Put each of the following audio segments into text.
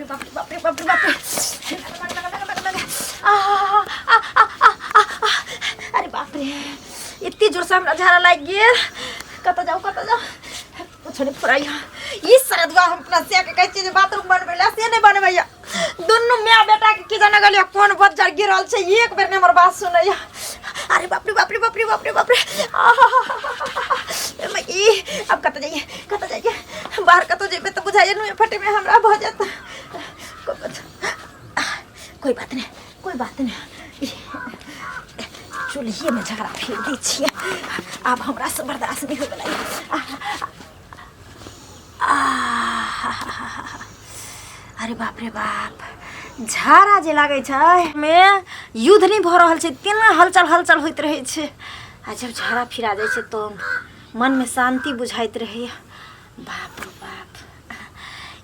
बाप रे बाप रे बाप रे बाप रे बाप रे आ, आ, आ, आ, आ, आ, अरे बाप रे एते जोर से हमरा झाड़ा लागि गेल। कतऽ जाउ, कतऽ जाउ, कुछो नहि फुराइया। ई सरदुआ हम अपना से के कहै छियै जे बाथरूम बनबै लए, से नहि बनबैया। दुनू माय बेटा के की जाने गेलियै कोन बज्जर गिरल छै, एक बेर नहि हमर बात सुनैया। अरे बाप रे बाप रे बाप रे बाप रे बाप रे, आहा, ई अब कतऽ जाइए, कतऽ जाइए, बाहर कतऽ जेबै तऽ बुझाइए नुए फटे में हमरा भऽ जायत। कोई बात, कोई बात नहीं, कोई बात नहीं, चूल्हिए में झगड़ा फेर दै छियै, आब हमरा से बर्दाश्त नहीं होइवला यऽ। अरे बाप रे बाप, झाड़ा जे लागै छै मे युद्ध नहि भऽ रहल छै तेना हलचल हलचल होइत रहै छै, आ जब झाड़ा फिरा जाइ छै तऽ मनमे शान्ति बुझाइत रहैए। बाप रे बाप,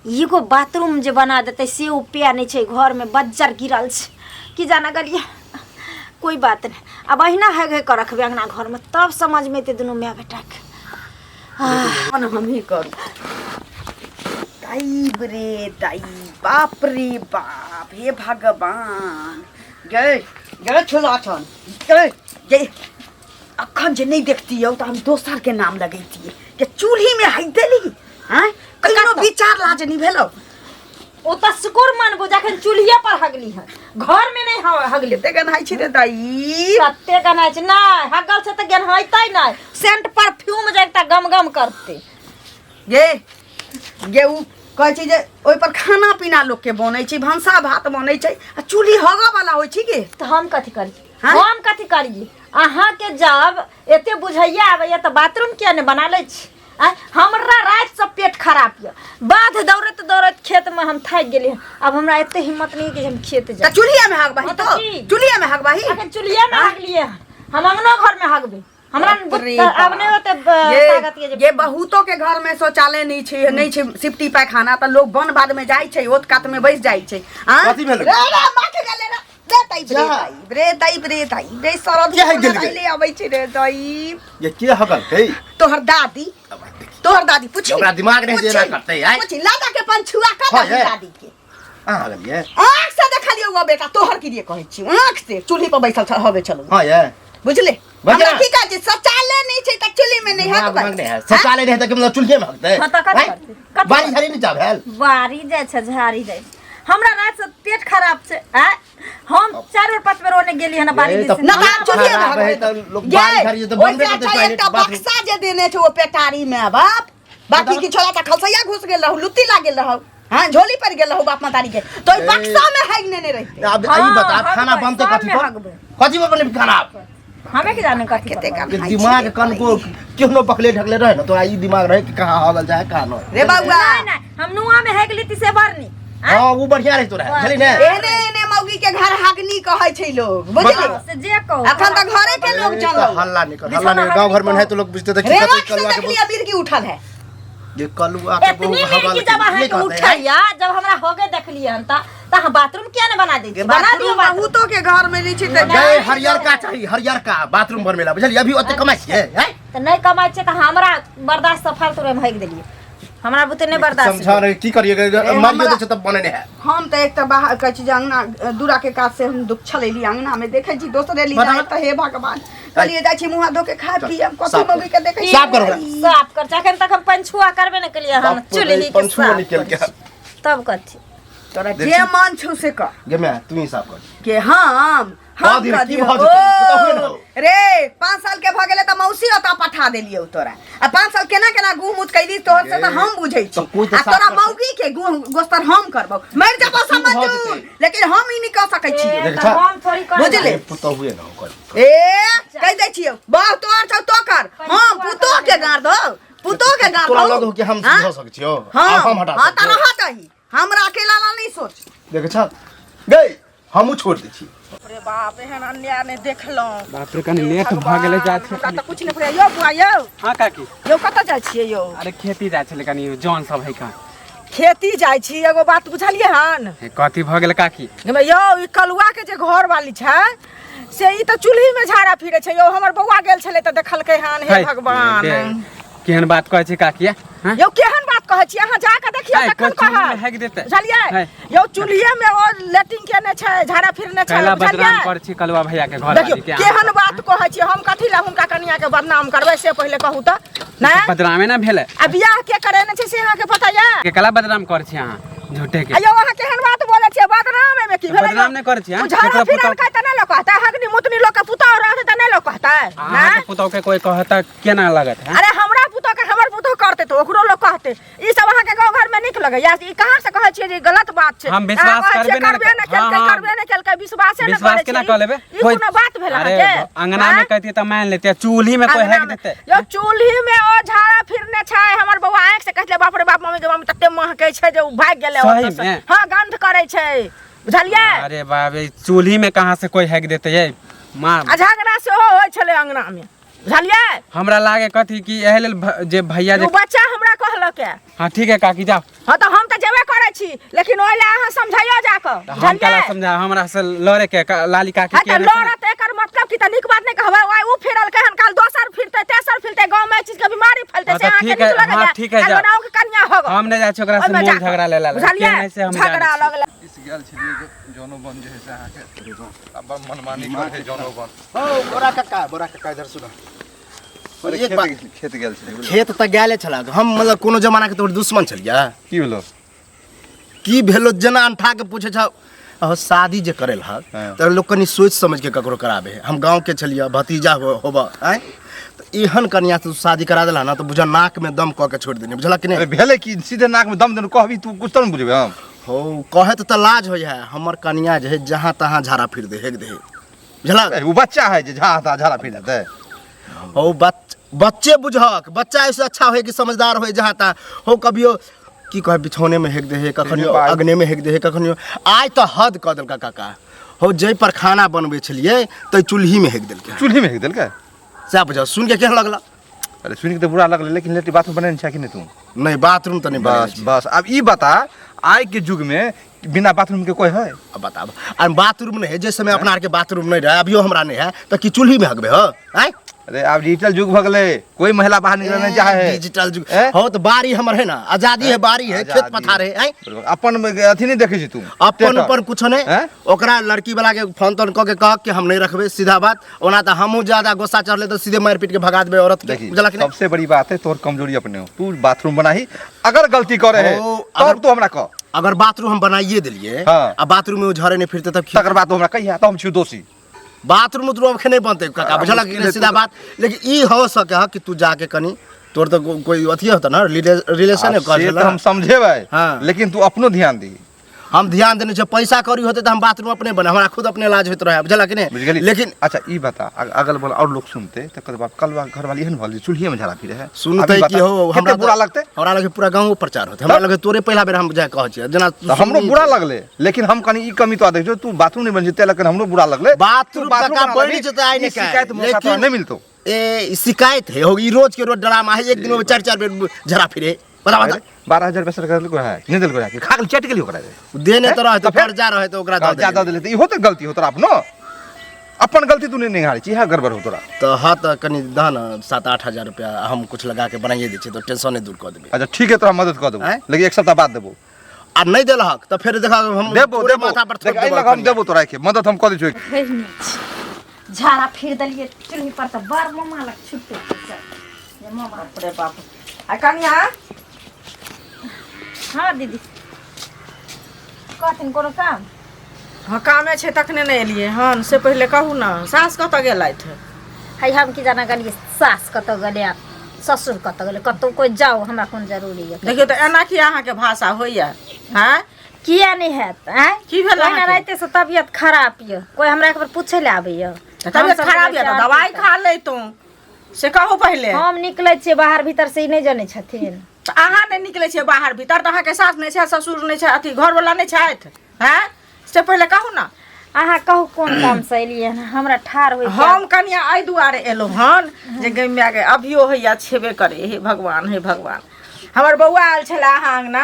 एगो बाथरूम जे बना देतै से उपाय नहि छै, घरमे बज्जर गिरल छै की जाना गेलियै। कोई बात नहि, आब अहिना है है कऽ रखबै अङ्गना घरमे, तब समझमे एतै दुनू माय बेटाके। अपन हमही करू। दाई रे दाई, बाप रे बाप, हे भगवान, गे गे छोला छन गे गे, अखन जे नहि देखतियौ तऽ हम दोसर के नाम लगैतियै जे चूल्ही में हई देली। हैं कहिनो विचार लाज नहीं भेलो? ओ तऽ शुक्र मानबो जखन चूल्हिए पर हगली हन, घर में नहीं हगली। कते गन्हाइ छी रे दाई? कते गन्हाइ छै? नहि हगल छै तऽ गन्हाइतै नहि, सेंट परफ्यूम जे एकटा गम गम करतै। गे गे, उ कहै छै जे ओहि पर खाना पीना लोक के बनै छै, भनसा भात बनै छै, आ चूल्ही हगऽ वाला होइ छै गे। तऽ हम कथी करी? हाँ? हम कथी करी? अहाँके जब एते बुझैया आबैया तऽ बाथरूम किया नहि बना लै छी? आँय, हमरा रातिसँ पेट खराब यऽ, बाध दौड़ैत दौड़ैत खेतमे हम थाकि गेलियै, आब हमरा एते हिम्मत नहि कि हम खेत तऽ जाउ। चूल्हिया में हगबाही? हाँ, तऽ तो की? चूल्हिया में हगबाही? अखन चूल्हिएमे हगलियै हन, हम अंगनो घरमे हगबै, हमरा बाप रे आब नहि बाप। ओते ये ताकत यऽ जे ये बहुतो के घर में शौचालय नहीं छै, नहीं छै सिफ्टी पैखाना, तऽ लोग वन बाद में जाइ छै, ओत कात में बैस जाइ छै। हाँ? कथी भेलै? रे रे माथ गेलै रे रे ताई रे जा। ताई रे ताई रे ताई रे सरद के है गेल गे? ले आबै छै रे ताई। ये के हगल है? तोहर दादी, तोहर दादी पूछी। ओकरा दिमाग नहि जे एना करतै, आय। पूछी लादा के पंछुआ का हाँ, दादी ये। दादी के अहाँ हगलियै? आँख से देखलियौ गो बेटा, तोहर की लिए कहै छी, आँख से चूल्ही पर बैसल छल हगे छलौ। हाँ ये बुझले? बजा। हमरा की कहै छी, शौचालय नहि छै तऽ चूल्ही में नहि दिमाग हगबै। उमाग नहि है, शौचालय नहि है तऽ मतलब चूल्हे में हगतै? हाँ, तऽ कथी आँय? करतै? कथी बारी करतै? झाड़ी नहि जा भेल? बारी जाइ छै, झाड़ी जाइ छै। हमरा रात से पेट खराब छै, आँय? हम चारि बेर पाँच बेर ओने गेली हन बारी ए, दिस। तऽ ना तऽ आब चूल्हिए में खराब है हगबै। तऽ लोक गे, बारी झाड़ी तऽ बनबे ओहिसँ करतै अच्छा टॉयलेट, एकटा बाथरूम। बक्सा जे देने छै ओ पेटारी में बाप, बाकी बताउ। की छोला तऽ खलसैया घुस गेल रहू, लुत्ती लागल रहू, हाँ झोली पर गेल रहू बाप मतारी के, तो ओहि ए। बक्सा में हगि नेने रहितै। आब हाँ, ई बता, खाना हगबै, बनतै कथी सबमे पर? हगबै। कथी पर बनेबै खाना? हमे के जाने कथी कते पर गम ये खाइ छी दिमाग रे कनको केहनो पकले ढकले रहे ना, तोरा ई दिमाग रहे कि कहाँ हगल जाए कहाँ न। रे बौआ। नहीं नहीं, हम नुआ में हेगली ती से बरनी। हाँ, वो बढ़िया रहे तोरा, बुझली ने? एहने एहने मौगी के घर हागनी कहै छै लोग, बुझली? हाँ, से जे कहो। अखन तऽ घरे के लोग ए, तऽ जनलौ। हल्ला नहीं कर, हल्ला नहीं। गांव घर में है तो लोग बुझते थे कि रे कथी आँख से कलुआ के देखलियै मिर्गी उठल है। ये कलुआ के एतनी बहु मिर्गी हगल जब के अहाँ नहीं के कहते हैं। उठैया, जब हमरा होगे देखलियै हन त अहाँ बाथरूम किया ने बना दै छी? बना दियौ बाथरूम बाथरूम। बहुतो के घर में नहि छै तऽ गए हरियर का चाहिए, हरियर का बाथरूम बनबेला, बुझलियै? अभी ओते कमाइ छियै, हैं? तऽ नहि कमाइ छियै तऽ हमरा बर्दाश्त से फालतू में भागि देलियै, हमरा बुते नहि बर्दाश्त। समझा रहे की करिए, मारियो हमरा- दै छै तब बने नहीं है। हम तऽ एक तऽ बाहर कहै छी जे अंगना दूरा के काज से हम दुख एली, अंगना में देखै छी दोसरे ली बताउ। जाय तऽ हे भगवान, कहलियै जाइ छी मुँह हाथ धो के खा पियब, कथी साफ मौगी के देखै छी। साफ करू ओकरा। साफ कर, जखन तक हम पंछुआ करबे नहि केलियै हन, बाप रे, चुल्ही के पंछुआ साफ निकलि करै गेल। छी। तब कथी तोरा देख जे छी। मन छौ से कर। गे माय, तू ही साफ कर। के हम भऽ कऽ की दियौ? भऽ जेतै? बताबू ने। ओ, रे 5 साल के भऽ गेलै तऽ मौसी ओतऽ पठा देलियौ तोरा, आ 5 साल केना केना गुह मुत कैली तोहर से तऽ हम बुझै छी। तऽ कोइ तऽ आ साफ तोरा करतै। मौगी के गुह गोस्तर हम करबौ, मरि जेबौ की भऽ समझू, जेतै? लेकिन हम ई नहि कऽ सकै छी। ए, देख तऽ छा। हम थोड़ी करबै। बुझली? ए, पुतहुए न ओकर। ए कहि दै छियौ, बाह तोहर छौ तो कर, हम पुतोह के गाड़ दौ, पुतोह के गाड़ तोरा दौ। लग हो कि हम हाँ? धो सकै छियौ? हाँ, आब हम हटा हाँ सकै तऽ छियौ। रहऽ दही, हमरा अकेला ला नहि सोच। देख छा गई, हमहूँ छोड़ दै छी। रे बाप, एहन अन्याय नहि देखलहुँ। बाप रे, कनी लेट भऽ गेलै जात। हमरा तऽ कुछ नहि फुराय यौ बुआ यौ। हाँ काकी। यौ कतऽ जाइ छियै यौ? अरे खेती जाइ छलै, कनी जन सब है का। खेती जाइ छी। एगो बात बुझलियै हन? हे, कथी भऽ गेल काकी? यौ ई कलुआ के जे घर वाली छै से ई तऽ चूल्ही में झाड़ा फिरे छै यौ, हमर बौआ गेल छलै तऽ देखलकै हन। हे है, भगवान। बे, केहन बात कहै छै काकी हाँ? यौ केहन बात कहै छी अहाँ जा कऽ देखियौ है, तखन कोइ चूल्ही में कहब हेक देतै बुझलियै है। यौ चूल्हिए में ओ लेटिंग केने छै झाड़ा फिरने छै कैला बुझलियै बदनाम कर छी कलवा भैया के घर देखियौ वाली के केहन बात कहै छी हम कथी लए हुनका कनिया के बदनाम करबै से पहिले कहू तऽ नहि बदनामे ना भेलै आ बियाह के करेने छै से अहाँके पता यऽ के कला बदनाम कर छी अहाँ झूठे के आ यौ अहाँ केहन बात बोलै छियै बदनाम एहिमे की भेलै बदनाम नहि करै छी, हाँ? झाड़ा केकरो फिरल पुतहु- कहै तऽ नहि लोक कहतै हगनी मुतनी लोक के पुतहु रहतै तऽ नहि लोक कहतै अहाँ नहि के पुतहु के कोई कहता केना लगत है अरे हमरा पुतहु के हमर पुतहु करतै तऽ ओकरो लोक कहतै ई सब अहाँके गाँव घर में नीक लगैया ई कहाँ से कहै छियै जे ई गलत बात छै हम विश्वास अहाँ कहै छियै करबे नहि करबे नहि हाँ, केलकै हाँ। करबे नहि केलकै विश्वासे नहि विश्वास करै केना छियै कऽ लेबै ई कोनो बात भेल अरे अहाँके अंगना में आँय? कहती तऽ मान लेते चूल्ही में कोई अंगना हेक में- देते यौ चूल्ही में ओ झाड़ा फिरने छै हमर बौआ आँखि से कहै छलै बाप रे बाप मम्मी के मम्मी तते महकै छै जे ओ भागि गेलै सही ओतऽ से। में? हँ गंध करै छै बुझलियै अरे बाप रे चूल्ही में कहाँ से कोई हेक देते ये माँ आ झगड़ा सेहो होइ छलै अंगना में बुझलियै हमरा लागे कथी कि एहि लेल जे भैया जे ओ बच्चा हमरा कहलक है हाँ ठीक है काकी जाओ हाँ तऽ हम तऽ जेबे करै छी लेकिन ओहि लए अहाँ समझैयो जाकऽ तऽ हम काला बुझलियै समझा हमरा से लड़े के लाली काकी हाँ के तऽ लड़त एकर मतलब की तऽ नीक बात नहि कहबै आइ उ फिरलकै हन काल दोसर फिरतै तेसर फिरतै गाँव में एहि चीज के बीमारी फैलतै हाँ से तऽ अहाँके ठीक नीक है, लगैया हाँ ठीक है, काल्हि जाओ। बनाउ के कनिया हो हम नहि जाइ छी ओकरा से ओहिमे मोल जाकऽ। झगड़ा ले ला बुझलियै केने से हम झगड़ा जानै छी। लगलै इस गेल छलियै जे जनो बन जे है से अहाँके अब मनमानी करे जनो बन हो बोरा काका, बोरा काका इधर सुना। अरे एक खेत बात खेत गेल छलियै खेत तऽ गेले छला हम, मतलब कोनो जमाना के तोहर दुश्मन छलियै की भेलो? की भेलो जेना अंठा के पूछे छ। अहो, शादी जे करेल हक हाँ। तऽ लोग कनि सोचि समझ के ककरो कराबे है। हम गाँव के छलियै, भतीजा होब आँय, तऽ एहन कनिया से तू शादी करा देला ना तऽ बुझा नाक में दम कऽ के छोड़ि देने, बुझलक कि अरे नहि? भेलै कि सीधे नाक में दम देने कहबी तू कुछ तऽ ने बुझबै हम। हो कहे तऽ लाज होइ है। हमर कनिया जे है जहाँ तहाँ झाड़ा फिर दे हेक दे, बुझलक? अरे, उ बच्चा है जे झा ता झाड़ा फिर देतै। हो बच्चे बुझक, बच्चा ऐसे अच्छा होय कि समझदार होय। जहाँ तहाँ हो कभियो की कहे बिछौने में हेक दे है, कखनियो बात। अग्ने में हेक दे है, कखनियो। आइ तऽ हद कऽ देलका काका। हो जै पर खाना बनबै छलियै तै चूल्ही में हेक देलकै। चूल्ही में हेक देलकै? सएह बुझ, सुनि के केहन लगला? अरे सुनि के तऽ बुरा लगलै, लेकिन लेट्रिन बाथरूम बनेने छै कि नहि तू? नहि, बाथरूम तऽ नहि बस बनेने छी। बस अब ई बता, आइ के युग में बिना बाथरूम के कोई है? अब बताब, आ बाथरूम नहि है, जे समय अपना आरके बाथरूम नहि रहै, अभियो हमरा नहि है, तऽ की चूल्ही में हगबै हो आँय? अरे आब डिजिटल युग भऽ गेलै, कोई महिला बाहर निकले नहीं चाहे है। डिजिटल युग ए? हो तऽ बाड़ी हमर है ना, आजादी है, बाड़ी है, खेत आजादी पथार है आँय? अपन अथी नहीं देखै छी तू अपन टेटर। अपन कुछो नहीं। हैं? ओकरा लड़की वाला के फोन तोन कऽ के कह कि हम नहीं रखबे, सीधा बात। ओना तऽ हमहूँ ज्यादा गुस्सा चढ़ले तऽ सीधे मारि पीट के भगा देबै औरत के, देखी बुझलक कि नहि? सबसे बड़ी बात है तोहर कमजोरी अपने हो, तू बाथरूम बनाही अगर गलती करे है ओ, तब तू हमरा कह। अगर बाथरूम हम बनाइए देलिए हाँ। आ बाथरूम में ओ झरे नहीं फिरते तब की? तकर बाद तू हमरा कहिया तऽ हम छी दोषी। बाथरूम उथरूम अखन नहीं बनते काका, आ, बुझलक कि मुश्किल नहि? है सीधा तू बात। लेकिन ई हो सके है कि तू जाके कनी तोर तऽ कोई अथी होता ना रिलेशन है आ, से तऽ हम समझेबै हाँ। लेकिन तू अपनो ध्यान दी। हम ध्यान देने छियै, पैसा कौड़ी होते तऽ हम बाथरूम अपने बना, हमरा खुद अपने लाज होइत रहे, बुझलक कि नहि? बुझ गेली? लेकिन अच्छा ई बता, अगल बगल और लोग सुनते तऽ कहते बाप कलवा घरवाली एहन भऽ गेलै चूल्हिए में झाड़ा फिरे है। सुनते अभी की बता, हो कते हमरा बुरा लगतै? हमरा लगे पूरा गाँव प्रचार होते, हमरा लगे तोरे पहिला बेर हम जाय कहै छियै जेना तऽ हमरो बुरा लगलै, लेकिन हम कनी ई कमी तो देखियौ तू बाथरूम नहीं बन जेतै, लेकिन हमरो बुरा लगलै। बाथरूम तू बाथरूम काका बना बनि लेबही, जेतै आइ ई नहि शिकायत काल्हि, मौका तोरा लेकिन नहीं मिलतौ। ए ई शिकायत है हो, ई रोज के रोज ड्रामा है, एक दिन में चारि चारि बेर झरा फिरे। बता बता। 12,000 रुपया सरकार देलको है नहीं देलको है, खा गेल चटि गेली ओकरा रे। देने तऽ रहै तऽ फेर? कर्जा रहै तऽ ओकरा दऽ कर्जा दऽ देलियै। देले तऽ इहो तऽ गलती हो तोरा, अपनो अपन गलती तू नहीं निहारै छी, इएह गड़बड़ हो तोरा। तऽ हाँ तऽ कनि दह ने 7-8 हजार रुपया, हम कुछ लगा के बनाइए दै छियै तऽ टेंशने दूर कऽ देबै। अच्छा ठीक है, तोरा मदद कऽ देबो आँय? लेकिन एक सप्ताह बाद देबो। आ नहि देलहक तऽ फेर देखा हम देबो तोरे देबो माथा पर देख, थोपि एहि देबो लग हम कनिया। देबो तोरा के मदद हम कऽ दै छियौ। झाड़ा फिर देलियै चूल्ही पर तऽ बड़ मामा लग छुट्टी जे मामा। बाप रे बाप। आ कनिया। हाँ दीदी, कहथिन कोनो काम? हाँ कामे छै तखने ने एलियै हन, से पहिले कहू ने सास कतऽ गेलथि? है हम की जाना गेलियै सास कतऽ गेलै आ ससुर कतऽ गेलै, कतौ कोइ जाउ हमरा कोन जरूरी यऽ। देखियौ तऽ एना की अहाँके भाषा होइया? हँ किया नहि हैत आँय? की भेल ओहिना अहाँके? रातिसँ तबियत खराब यऽ, कोइ हमरा एक बेर पूछै लए आबैया? तऽ तबियत खराब यऽ तऽ दवाइ खा लैतहुँ, से कहू पहिले। हम निकलै छियै बाहर भीतर से ई नहि जनै छथिन? तऽ अहाँ नहि निकलै छियै बाहर भीतर तऽ अहाँके सास नहि छै, ससुर नहि छै, अथी घरवला नहि छथि? हँ से पहिले कहू ने। अहाँ कहू कोन कामसँ एलियै हन, हमरा ठाढ़ होइ हम कनिया एहि दुआरे एलहुँ हन जे गै माय गे अभियो होइया छेबे करे, हे भगवान हे भगवान। हमर बौआ आयल छलै अहाँ अङ्गना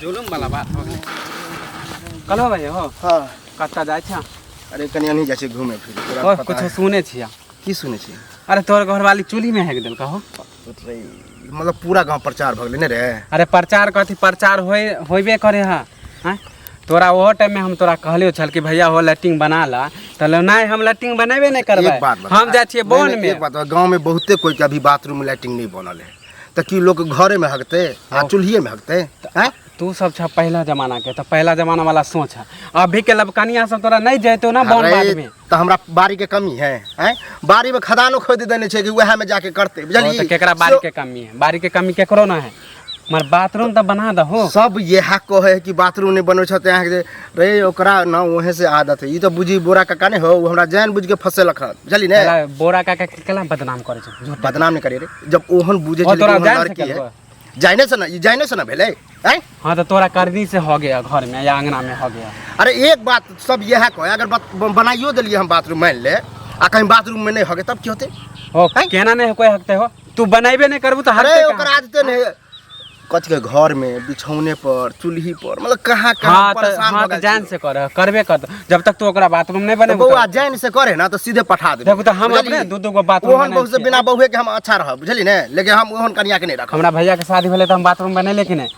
जुलुम वाला बात हो गेलै। कहलो भाई हो। हाँ। कतऽ जाइ छ? अरे कनि अनही जाइ छै घूमे फिरे, तोरा ओ पता कुछो है। सुने छिया। की सुनै छी? अरे तोहर घरवाली चूल्ही में हेक देलका हो। मतलब पूरा गांव प्रचार भऽ गेलै ने रे। अरे प्रचार कथी, प्रचार होए होइबे करे हा। हैं, तोरा ओहो टाइम में हम तोरा कहलियो छल कि भैया हो लैट्रिन बना ला, तऽ नहि हम लैट्रिन बनेबे नहि करबै, एक बात बता। हम जाइ छियै नहीं, वन नहीं, में। एक बात बता, गाँव में बहुते कोई के अभी बाथरूम लैट्रिन नहीं बनल है, तऽ की लोग घरे में हगते आ चूल्हिए में हगते हैं? तू सब छ पहला जमाना के, तऽ पहला जमाना वाला सोच है। अभी के लबकनिया सब तोरा नहीं जैतो ना वन अरे, बाद में। तऽ हमरा बाड़ी के कमी है, हैं? बाड़ी में खदानो खोद देने छै कि वएह में जाके करते, बुझलियै? ओ, तऽ केकरा बाड़ी के कमी है? बाड़ी के कमी केकरो ना है, मगर बाथरूम तऽ बना दहो। सब इएह कहै है कि बाथरूम नहीं बनबै छ, तऽ अहाँके जे रे ओकरा ना ओहे से आदत है। ई तऽ बुझी बोरा काका नहि हो, ओ हमरा जान बुझ के फसेलक हन, बुझली ने? केला बोरा काका के केला बदनाम करै छै? झूठ। बदनाम नहीं करे रे, जब ओहन बुझे ओ छलै कि तोरा ओहन जान लड़की सकल है। बा? जाने से ना, ई जाने से ना भेलै, हैं? हाँ, तो तोरा करनी से हो गया घर में या अंगना में हो गया। अरे एक बात सब इएह कहे, अगर बनाइयो देलियै हम बाथरूम मान ले, आ कहीं बाथरूम में नहीं होगे तब की होते? हो हैं? केना नहीं कोई हकते हो, तू बनाइबे नहीं करबू तो अरे हकते ओकर कहाँ? आदते नहीं है। कथी के घर में बिछौने पर चूल्ही पर, मतलब कहाँ कहाँ हाँ तो परेशान हाँ भऽ तो गेल जान छियै। से कर करबे कर, जब तक तू ओकरा बाथरूम नहीं तऽ बनेबू। बौआ जान से करे ना तऽ सीधे पठा देबै। देखू तऽ हम बुझलियै? अपने दू दू गो बाथरूम ओहन बनेने बहू से छियै। बिना बहुए के हम अच्छा रहब, बुझलियै ने? लेकिन हम ओहन कनिया के नहीं रखब। हमरा भैया के शादी भेलै तऽ हम बाथरूम बनेले कि नहि?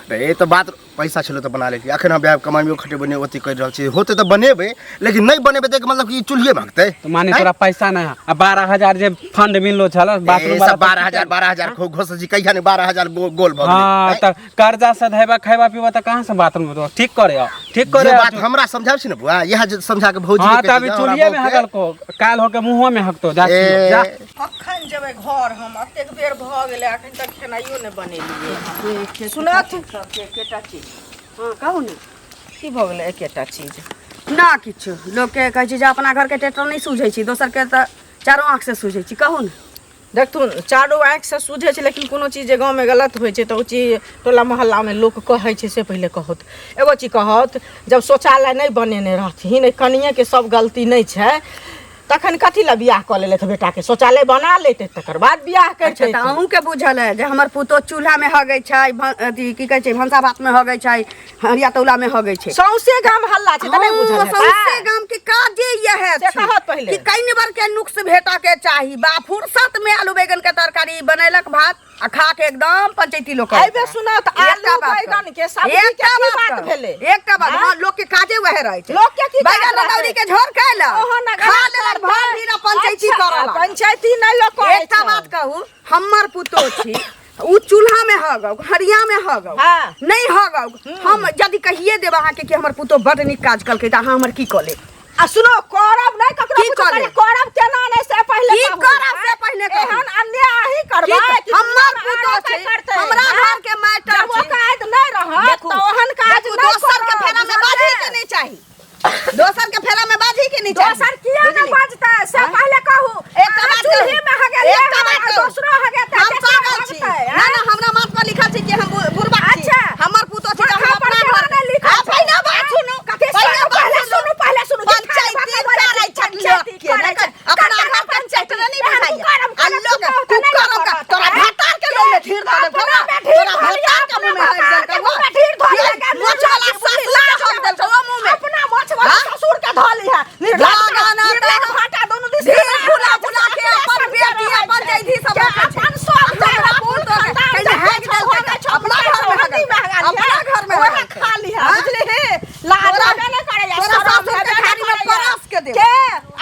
रे तऽ बात पैसा छलै तऽ बना लेलियै, अखन हम ब्याह कमाइयो खटेबो नहि ओते करि रहल छी, होतै तऽ बनेबै, लेकिन नहि बनेबै तऽ एकर मतलब कि चूल्हिए भागतै। तऽ माने तोरा पैसा नहि है, आ 12,000 जे फंड मिललो छल बाथरूम ए, वाला सब 12,000 12,000 खो घोष जी कहिया ने 12,000 गोल भऽ गेलै। हाँ, तऽ कर्जा सधेबा खैबा पीबा तऽ कहाँ से बाथरूम होतो? ठीक करे आओ, ठीक करे जे आओ बात तू। हमरा समझाबै छी ने बुआ, इएह जे समझा के भौजी हाँ, के तऽ अभी कहि दियौ, चूल्हिए में हमरा हगल को काल होके मुँहो में हकतो, जा ए, जा। अखन जेबै घर हम, एतेक बेर भऽ गेलै अखन तक खेनाइयो नहि बनेलियै। सुनत एकेटा चीज, हँ कहू ने। की भऽ गेलै एकेटा चीज? ना किछु, लोकके कहै छै जे अपना घरके टेटर नहि सूझै छै, दोसरके तऽ चारो आँखिसँ सूझै छै। कहू ने। देखथुन, चारो आँखिसँ सूझै छै, लेकिन कोनो चीज जे गाँवमे गलत होइ छै तऽ ओ चीज टोला मोहल्लामे लोक कहै छै। से पहिले कहत एगो चीज कहत, जब शौचालय नहि बनेने रहथिन, एहि कनिएके सब गलती नहि छै, तखन कथी लए बियाह कऽ लेलथि? बेटाके शौचालय बना लेतै तकर बाद बियाह अच्छा करितै। तऽ अहूँके बुझल है जे हमर पुतोह चूल्हामे हगै छै, अथी की कहै छै, भनसा भातमे हगै छै, हरिया तौलामे हगै छै। सौंसे गाम हल्ला छै तऽ नहि बुझल हाँ, हेतै? सौंसे गाम के काजे इएह से छै कहत पहिले। कि कई बार के नुक्स भेटा के चाही बा, फुर्सत में आलू बैगन के तरकारी बनेलक, भात आ खा के एकदम पंचायती लोक। एहिबे सुनत, एकटा आलू बात बैगन कहू। के सब्जी के एकटा की बात कहू। भेलै? एकटा बात, आँय? हाँ, लोक के काजे वएह रहै छै। लोक के की काज बैगन रहतै? रदौरी के झोर खैलक, ओहो न खा गलत लेलक, करतै। भर दिन पंचायती अच्छा, करऽ लागल। पंचायती नहि लोक करै एकटा छै। बात कहू, हमर पुतोह छी, उ चूल्हा में हगौ, हरिया में हगौ, हाँ। नहीं हगौ, हम यदि कहिए देब अहाँके कि हमर पुतोह बड नीक काज कलकै, तऽ अहाँ हमर की कऽ लेब? आ सुनो, करब नहि ककरो की कुछो, कऽ पहिले लेब? करब केना नहि से पहिले की कहू। करब से पहिले कहू। एहन अन्याय अहीं करबै की कि हमर दुनियामे पुतोह आरो छै, कोइ करतै? हमरा आँय? घर के मैटर जब छै। औकात नहि रहत देखू, तऽ ओहन काज देखू, नहि दोसर के करब, फेरा में बाजही के बुझलियै? नहीं चाही, दोसर के फेरा में बाजही के नहीं चाही। दोसर किया नहि बुझलियै? बाजतै से पहिले कहू। एकटा अहाँ बात कहू। चूल्ही में हगेलियै एकटा हन, बात आ कहू। दोसरो हगेतै, हम तेसरो पागल छी। हगतै, ना आँय? ना, हमरा माथ पर लिखल छै कि हम बुढ़बा छी। अच्छा। हमर पुतोह छै तऽ हम माथा पर अपना केना घर नहि लिखल आ छै? पहिने बात सुनू, कथी पहिने सुनू? बात पहिले सुनू। सुनू, पहिले सुनू। पंचायती करै छै पंचायती लोक के, करै नहि छै। अपना ककर घर के पंचायती? चटनी एहन बुझाइया। कुकरम आ करब, लोक पुतोह तऽ नहि कुकरम करत, तोरा आँय? भतार के लोग में ढीर धऽ देलकौ अपना ना? में ढीर तोरा धऽ लिअ, भतार के मुँह में अपना हगि भतार देलकौ के मुँह में ढीर धऽ लिअ, मोछ वाला ससुर के हग देलकौ ओ मुँह में। अपना मोछ वाला हाँ? ससुर के धऽ लिहऽ। निर्लज्ज भागा ना निर्लज्ज तऽ भाटा दुनू दिस ढीर के फुला रहै छै, फुला के अपने अपन संगे बेटी रहै अपन छै। जैधी सब के रखै छै। अपन सब हमरा जगह पुतोह के खानदान कहिने जते हगि छौ, देलकै हगै छौ, अपना अपना घर में हगै हगल, में हगा अपना लिहऽ। घर में ओएह हगल। खा लिहऽ, हाँ? बुझलिही? लाज तोरा- हेबे नहि करैया, तोरा शरम सासुर के हेबे नहि थारी में करैया। परस के देब। के?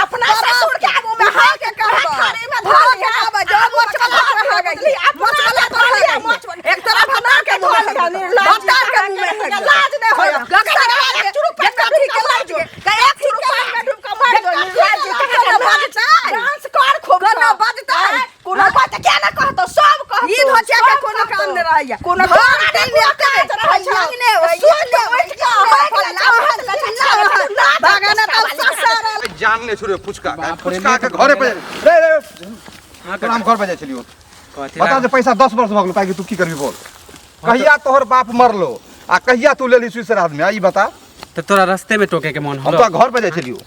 अपना परस ससुर के के। आगू में उठा हाथ के कहबै। थारी में धऽ उठा के लिहऽ। कहबै, जो आगू मोछ में वाला धऽ पर लिहऽ, हगै बुझलिही? छै। अपना मोछ वाला धऽ पर लिहऽ, हगै मोछ छै। वाला। एक तरफ अपना भतार के के मुँह धऽ में लिहऽ, हगल। निर्लज्ज भतार के मुँह में अहाँके हगल। लाज नहि होइया। गगरा के एक चुरुक जे कथी के लाज के, एक चुरुक पानि में डूब कऽ मरि जो, निर्लज्ज कोनो अहाँके लाज। बजतै? डांस कर खूब कोनो कऽ। बजतै? आँय? कोनो बात किया नहि कहतौ? सब कहतौ, ई धोचिया के सब कोनो कहतौ। काम नहि रहैया। कोनो घर तोरा दिन नहि एतबे, काज रहै छौ। अंगने, सुति उठि कऽ होइक फल्ला, लेल फल्ला, चिल्ला, बागान तऽ ससरल। जान ले छोड़ियो फुचका के। बाप रे, फुचका के लेट घरे भऽ पे रे रे, तोरा हम घर पे जाइ छलियो। कथी बता दे, पैसा 10 वर्ष भऽ गेलो पाइ के, तू की करबी बोल? कहिया तोहर बाप मरलो आ कहिया तू लेली सुई श्राद्ध में, आ ई बता। तऽ तोरा रस्ते में टोके के मन हम होलो? तोरा घर पे जाइ छलियो।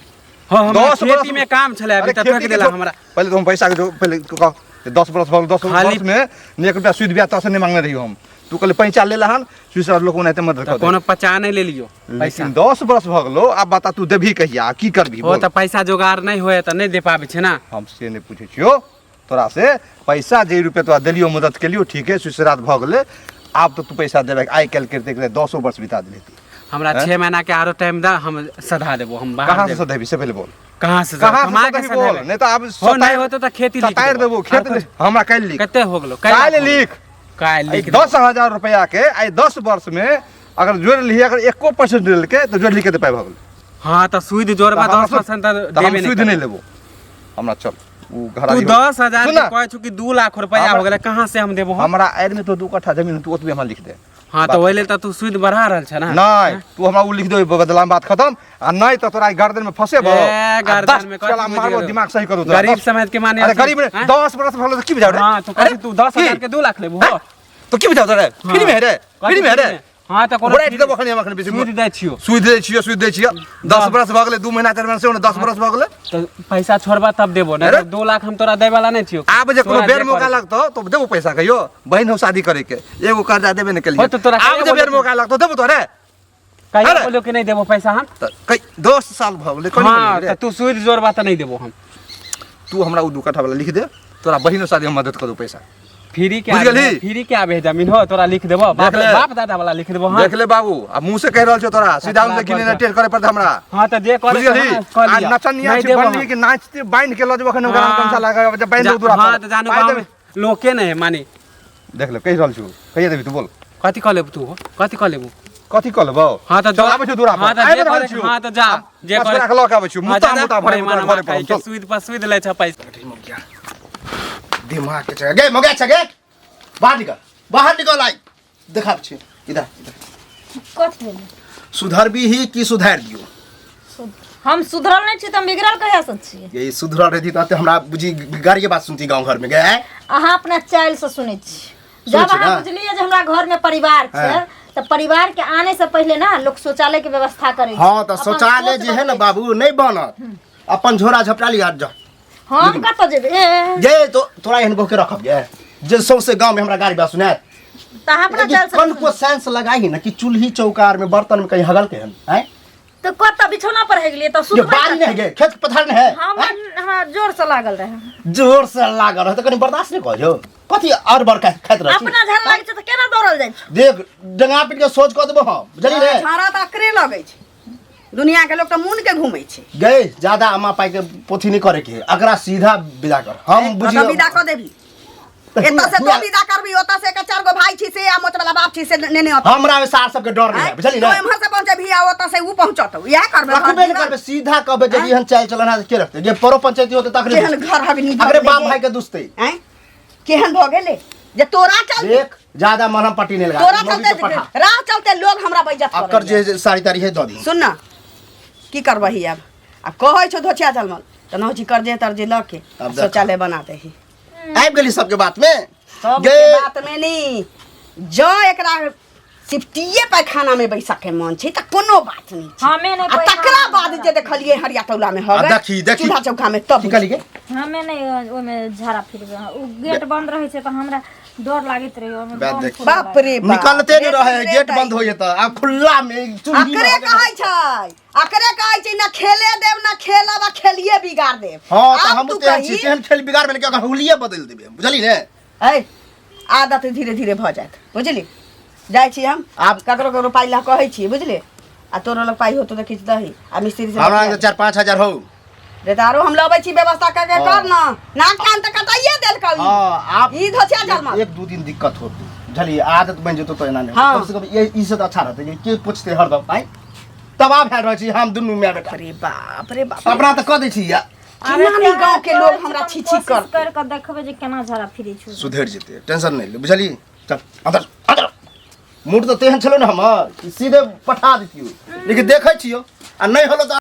हाँ, हमरा 10 बरस खेती में काम छलै अभी अरे तऽ टोकि खेती के देला हमरा। पहिले तो हम पैसा के जो पहिले कह, 10 बरस भऽ गेल, 10 खाली वर्ष में ने 1 रुपया सुद ब्याज तोरा से नहीं मांगने रहियो हम। तू कहले पैसा ले लहन, सुई श्राद्ध लोग ओनाहिते मदद तऽ कर दे। कोनो पचा नहि लेलियो पैसा। लेकिन 10 बरस भऽ गेलो, आब बता तू देबही कहिया, की करबही हो बोल? तऽ पैसा जोगाड़ नहि होय तऽ नहि दे पाबै छै ना। हम से नहि पूछै छियौ तोरा से, पैसा जे रुपया तोरा देलियो मदद केलियो, ठीक है, सुई श्राद्ध भऽ गेलै, आब तऽ तू पैसा देबै। आइ काल्हि करिते करिते 10 वर्ष बिता देली तू। हमरा 6 महीना के आरो टाइम दा, हम सधा देबो, हम बाहर कहाँ से देबो। सधेबी से पहले बोल। कहाँ से कहाँ से कमा के सधेबी बोल, सधेबै? नहीं तो आब हो नहीं होतो त खेती लिख सतारि देबो, खेत आर हमरा काल्हि लिख। कते हो गेलो? काल्हि लिख। काल्हि लिख। 10,000 रुपया के आइ 10 वर्ष में अगर जोड़ि लिही, अगर 1% लेलकै तऽ जोड़ि लिखे तऽ पाइ भऽ गेलै। हाँ त सुद जोड़बा तऽ हमरा 10% तऽ हम देबे सुद नहीं नहीं लेबो। हमरा चल उ घर तू 10,000 सुन के ना। कहै छु कि 2 लाख रुपया हो गेलै, कहाँ से हम देबो? हम हमरा आड़ि में तो 2 कट्ठा जमीन, तू ओतबे हमरा लिख दे। हाँ त ओहि लेल त तू सुद बढ़ा रहल छ ना। नहीं, तू हमरा उ लिख दे, बदला में बात खत्म। आ नहीं तो तोरा गर्दन में फंसेबो। ए, गर्दन में कथी चला बुझि मारबो, गेलौ? दिमाग सही करू तोरा। गरीब समझ के माने अरे गरीब हैं? 10 बरस भलो त की बुझाउ रे? हाँ तो कथी तू 10,000 के 2 लाख लेबो हो? तो की बुझाउ रे? फ्री में है रे, फ्री में है रे। हाँ त कोनो बड़ा देबो खनी हम अखन बेसी सुद दै छियो। सुद दै छियो, सुद दै छियो। 10 बरस भऽ गेलै, 2 महीना 4 महीना से 10 बरस भऽ गेलै। तो पैसा छोड़बा तब देबो, नहीं अरे? तो 2 लाख हम तोरा दै वाला नहीं छियो। आब जे कोनो तोरा बेर जे मौका करे। लगतौ तो देबो पैसा कहियो, बहिन हो शादी करे के एगो कर्जा देबे ने केलिए। हो तो तोरा आब कहियो जे बेर बोललियो? मौका लगतौ देबो तोरे। कहियो अरे? बोलियो कि नहीं देबो पैसा हम? त कई 10 साल भऽ गेलै, कनी हाँ बोललियै रे। त तू सुद जोड़बा त नहीं देबो हम। तू हमरा उ 2 कट्ठा वाला लिख दे, तोरा बहिन हो शादी हम मदद करू पैसा। फ्री के बुझ आबे गेलही? फ्री के आबे जमीन हो, तोरा लिख देबो, बाप देख ले। बाप दादा वाला लिख देबो। हाँ देख ले बाबू, आ मुंह से कह रहल छौ तोरा, सीधा तोरा से किने बोल। टेर करे पड़त हमरा। हाँ त जे करे बुझ गेलही? हाँ, कर आ लिअ। नचनिया नहीं छै देबो बनली हम। कि नाचते बांध के लऽ जेबो अखन ओकरा हाँ। कंसा लगा जब बांध देबो दूरा हाँ पर। त जानो पाइ गाँव देबै। में लोके नहीं माने। देख ले कहि रहल छौ, कहिया देबी तू बोल। कथी कह लेबू तू हो? कथी कह लेबू? कथी कह लेबौ? हाँ त चल आबै छौ दूरा पर। हाँ त आबि जे रहल करे छियौ। हाँ त जा, जे पाँच करे गोरा के लऽ के आबै छियौ, हाँ, मुता जा, जा, मुता भरे बेईमान घरे पर खाइ के चल। सुद पर सुद लै छ पैसा। दिमाग के छे गे मगे छे गे, बाहर निकल, बाहर निकल आई देखा छी इधर इधर। कथी भेलै? सुधरबी ही कि सुधार दियो? हम सुधरल नहीं छी त हम बिगड़ल कहिया से छी? ये सुधरल रहती त हमरा बुझी गाड़ी के बात सुनती गांव घर में गे। अहाँ अपना चाइल से सुनै छी। सुनै जब छी अहाँ ना? बुझलियै जे हमरा घर में परिवार छै हाँ। त परिवार के आने से पहले ना लोग शौचालय के व्यवस्था करे छै। हाँ त अपन शौचालय सोच जे है ना बदलै छै। बाबू नहीं बनत, अपन झोरा झपटा लिया जा। हम कतऽ जेबै? ए, जे तो तोरा एहन बहु के रखब गे जे सौंसे गांव में हमरा गाड़ी बात सुनात। त अहाँ अपना चाइल से कनको सेंस लगाही ना कि चूल्ही चौकार में बर्तन में कहीं हगल के हन हैं? तो कतऽ बिछौना पर है गेलियै त ये सुतबै बारी नहीं गे, खेत पथार नहीं है। हमरा जोर से लागल रहे। जोर से लागल रहे त कनी बर्दाश्त नहीं करियो। कथी और बड़का खाइत रहै छी? अपना झाड़ लागै छै त केना दौड़ल जाइ छै? देख डंगा पीट के सोच कऽ देबो हम, बुझली रे? झाड़ा तऽ अकरे लगै छै, दुनिया के लोग तऽ मुन के घूमै छै। गे ज्यादा अम्मा पाई के पोथी नहीं करे के, अकरा सीधा विदा कर। हम बुझियो कतऽ विदा कऽ देबही? एतऽ से तो विदा करबी, ओतऽ से के 4 गो भाई छी से आ मोच वाला बाप छी से नेने अतौ। हमरा ओइ सार सबके डर नहीं है, बुझली तो रे? एम्हर से पहुँचेबही आ ओतऽ से उ पहुँचतौ, इएह करबै। रखबे नहीं करबै, सीधा कहबै जब एहन चालि चलन है के रखतै? जे परो पंचायती होतै तखने केहन घर हगनी भऽ अकरे गेलै बाप गे? भाई के दुसतै। आँय? केहन भऽ गेलै जे तोरा चलते? देख ज्यादा मरहम पट्टी नहीं लगा, तोरा मौगी चलते के पठा। राह चलते लोग हमरा बेइज्जत अकर करैया। जे साड़ी ताड़ी है दऽ दी। सुन ना, की करबही आब? आब कहै छौ धोछिया जलमल तऽ नौची कर्जे तर्जे लऽ के आब देख। शौचालय बना दही। आबि गेली सबके बात में? सबके गे बात में नी जँ एकरा सिफ्टिए पैखाना में बैसके मन छै तऽ कोनो बात नहीं छै। हमे नहि आ पैखाना तकरा में बाद जे देखलियै हरिया टोला में आ हगे देखी, देखी। चूल्हा चौका में तब की कहली गे? हमे नहि ओहिमे झाड़ा फिरबै, उ गेट बंद रहै छै तऽ हमरा डर लागैत रहै ओहिमे बात बम देख। फूल बाप रे बाप। निकलते नहीं रहे, रे गेट रे बंद हो जेता, आ खुला में चूल्ही में अकरे हगे। कहै छै, अकरे कहै छै ना खेले देब ना खेलब आ खेलिए बिगाड़ देब। हाँ, तऽ आब हम तू तेहन छी, कही- तेहन खेल बिगाड़ में के हुलिये बदलि देबै, बुझली ने? ऐ आदत धीरे धीरे भऽ जायत, बुझली? जाइ छी हम आब- ककरो ककरो पाइ लए कहै छी, बुझली? आ तोरो लग पाइ होतो तऽ किछु दही आ मिस्त्री से हमरा बतिया 4-5 हजार हो। रे तऽ आरो हम लबै छी व्यवस्था करके हाँ। कर ना, नाक कान तऽ कटाइए देलकौ ई। हाँ, आप ई धोछिया जलमल। 1-2 दिन दिक्कत होतै, बुझलियै? आदत बनि जेतौ तऽ एना नहि। हाँ। कम से कम ये ई से तऽ अच्छा रहतै कि के पूछतै हरदम, आँय? तबाह भए रहल छी हम दुनू माय बेटा। अरे बाप रे बाप। अपना तऽ कऽ दै छी या। केना नहि गाँव के लोग हमरा छी छी कर करतै। कर के देखबै जे केना झाड़ा फिरै छौ। सुधरि जेतै, टेंशन नहि ले, बुझलियै? चल अंदर अंदर। मूड तऽ तेहन छलो ने हमर कि सीधे पठा दितियौ, लेकिन देखै छियौ आ नहि होलो तऽ